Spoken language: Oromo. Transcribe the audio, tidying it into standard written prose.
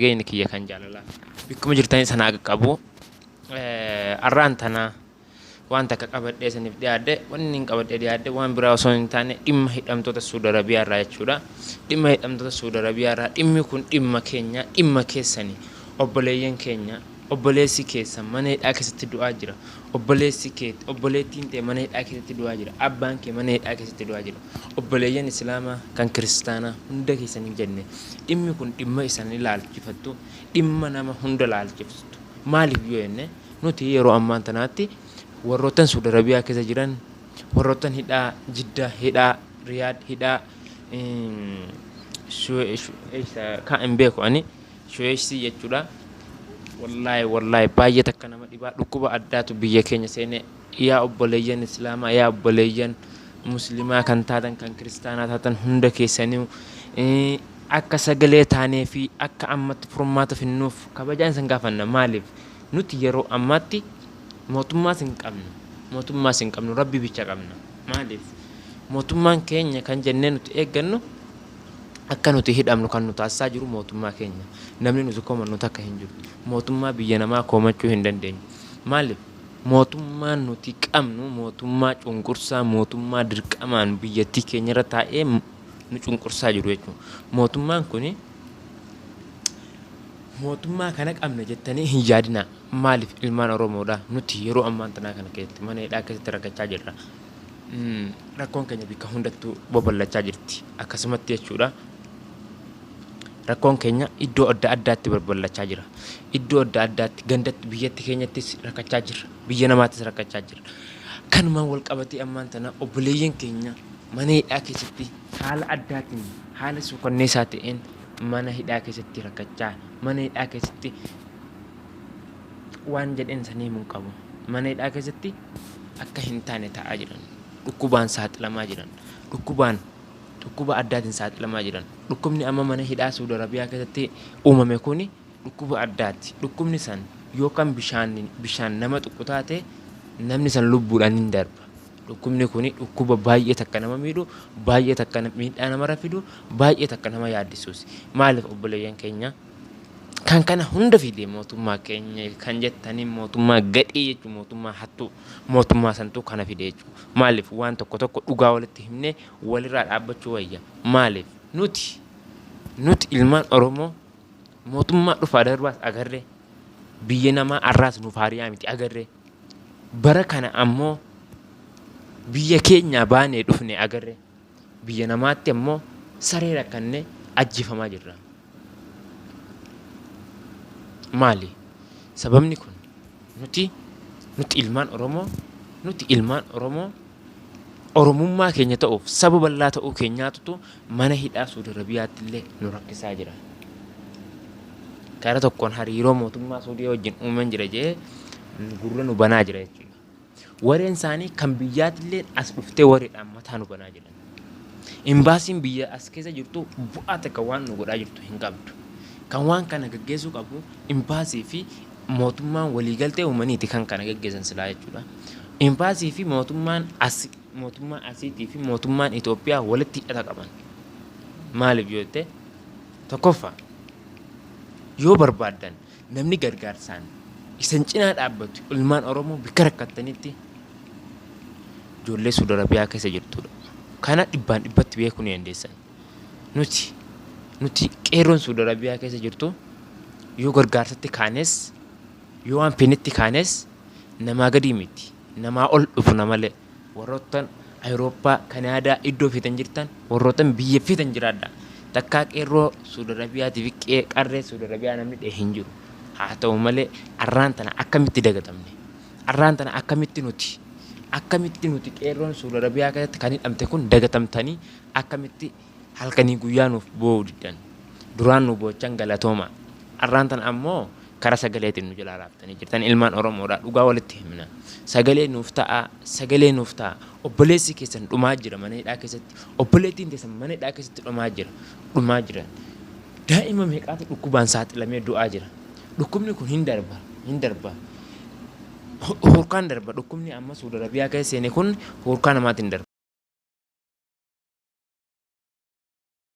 Nageenyi kiyya kan jaalalaa bakkuma jirtanii sanaa qaqqabu. Arraan tana waan takka qabadhee isiniif dhiyaadhe. Wanni hin qabadhee dhiyaadhe waan biraa osoo hin taane dhimma hidhamtoota Suudi Arabiyaa irraa jechuudha. Dhimma hidhamtoota Suudi Arabiyaa irraa, dhimmi kun dhimma keenya, dhimma keessani. Obboleeyyan keenya, obboleessi keessan mana hidhaa keessatti du'aa jira. Obboleessi kee, obboleettiin tee mana hidhaa keessatti du'aa jira. Abbaan kee mana hidhaa keessatti du'aa jira. Obboleeyyan Islaamaa kan Kiristaanaa hunda keessaniif jenne, dhimmi kun dhimma isan ilaalchifattu, dhimma nama hunda ilaalchiftu. Maaliif yoo jenne, nuti yeroo ammaan tanaatti warroottan Suudi Arabiyaa keessa jiran, warroottan hidhaa Jiddaa, hidhaa Riyaad, hidhaa kan hin beeku ani Shuweeshsii jechuudha. Wallaahi wallaahi, baay'ee takka nama dhibaa, dhukkuba addaatu biyya keenya seene. Yaa obboleeyyan Islaamaa, yaa obboleeyyan Muslimaa kan taatan, kan Kiristaanaa taatan, hunda keessanii akka sagalee taanee fi akka ammatti furmaata finnuuf kabajaan isin gaafanna. Maaliif, nuti yeroo ammaatti mootummaas hin qabnu, mootummaas hin qabnu, Rabbi bicha qabna. Maaliif, mootummaan keenya kan jennee nuti eeggannu, akka nuti hidhamnu kan nu taasisaa jiru mootummaa keenya. Namni nuti komannu takka hin jiru. Mootummaa biyya namaa komachuu hin dandeenyu. Maaliif, mootummaan nuti qabnu mootummaa cunqursaa, mootummaa dirqamaan biyyattii keenyarra taa'ee nu cunqursaa jiru jechuudha. Mootummaan kuni, mootummaa kana qabna jettanii hin yaadinaa. Maaliif, ilmaan Oromoodha nuti yeroo ammaan tanaa kana keessatti mana hidhaa keessatti rakkachaa jirra. Rakkoon keenya bakka hundattuu babal'achaa jirti akkasumatti jechuudha. Rakkoon keenya iddoo adda addaatti babal'achaa jira. Iddoo adda addaatti, gandatti, biyyatti keenyattis rakkachaa jirra, biyya namaattis rakkachaa jirra. Kanumaan wal qabatee ammaan tana obboleeyyan keenya mana hidhaa keessatti haala addaatiin, haala suukanneessaa ta'een mana hidhaa keessatti rakkachaa, mana hidhaa keessatti waan jedheen sanii himuu hin qabu. Mana hidhaa keessatti akka hin taane ta'aa jiran, dhukkubaan saaxilamaa jiran, dhukkubaan, dhukkuba addaatiin saaxilamaa jiran. Dhukkubni amma mana hidhaa Suudi Arabiyaa keessatti uumame kuni dhukkuba addaati. Dhukkubni san yookaan bishaan nama tuqu taate, namni san lubbuudhaan hin darba. Dhukkubni kuni dhukkuba baay'ee takka nama miidhu, baay'ee takka miidhaa namarra fidu, baay'ee takka nama yaaddisuus. Maaliif, obboleeyyan keenya, kan kana hunda fide mootummaa keenya kan jettanii, mootummaa gadhee jechuun, mootummaa hattuu, mootummaa santuu kana fide jechuudha. Maaliif, waan tokko tokko dhugaa walitti himnee walirraa dhaabbachuu wayya. Maaliif, nuti ilmaan Oromoo mootummaa dhufaa darbaas agarree, biyya namaa arraas nuuf haariyaa miti agarree, bara kana ammoo biyya keenyaa baanee dhufne agarree, biyya namaatti ammoo saree rakkannee ajjeefamaa jirra. Maali sababni kun? Nuti ilmaan Oromoo, nuti ilmaan Oromoo Oromummaa keenya ta'uuf, saba bal'aa ta'uu keenyaatutu mana hidhaa Suudi Arabiyaatti illee nu rakkisaa jira. Karaa tokkoon hariiroo mootummaa Suudii wajjin uumeen jira jedhee gurra nu banaa jira jechuudha. Wareen isaanii kan biyyaatillee as dhuftee wareedhaan mataa nu banaa jiran. Imbaasiin biyya as keessa jirtu bu'aa takka waan nu godhaa jirtu hin qabdu. Kan waan kana gaggeessuu qabu imbaasii fi mootummaan waliigaltee uumaniiti kan kana gaggeessan silaa jechuudha. Imbaasii fi mootummaan as, mootummaan asiitii fi mootummaan Itoophiyaa walitti hidhata qaban. Maaliif yoo jette, tokkoffaa yoo barbaaddan namni gargaarsaan isan cinaa dhaabbatu ilmaan Oromoo bikka rakkattanitti ijoollee Suudi Arabiyaa keessa jirtudha. Kana dhibbaan dhibbatti beekuu ni dandeessan. Nuti qeerroon Suudi Arabiyaa keessa jirtu yoo gargaarsatti kaanes, yoo waan fenetti kaanes, namaa gadii miti. Namaa ol dhufna malee. Warroottan Awurooppaa, Kanaadaa, iddoo feetan jirtan, warroottan biyya feetan jiraadha. Takkaa qeerroo Suudi Arabiyaatii fi qarree Suudi Arabiyaa namni dhee hin jiru. Haa ta'u malee, arraan tana akkamitti dagatamne? Arraan tana akkamitti nuti qeerroon Suudi Arabiyaa keessatti kan hidhamte kun dagatamtanii, akkamitti halkanii guyyaa nuuf boo'uu diddan? Duraan nu boochan, galatooma. Arraan tana ammoo karaa sagaleetiin nu jalaa raaftanii jirtan. Ilmaan Oromoodha, dhugaa walitti himna. Sagalee nuuf ta'a, sagalee nuuf ta'a. Obboleessi keessan dhumaa jira mana hidhaa keessatti. Obboleettiin teessan mana hidhaa keessatti dhumaa jira, dhumaa jiran. Daa'ima meeqaatu dhukkubaan saaxilamee du'aa jira? Dhukkubni kun hin darba, hin darba. Hurkaan darba. Dhukkubni amma Suudi Arabiyaa keessa seene kun hurkaa namaatiin darba.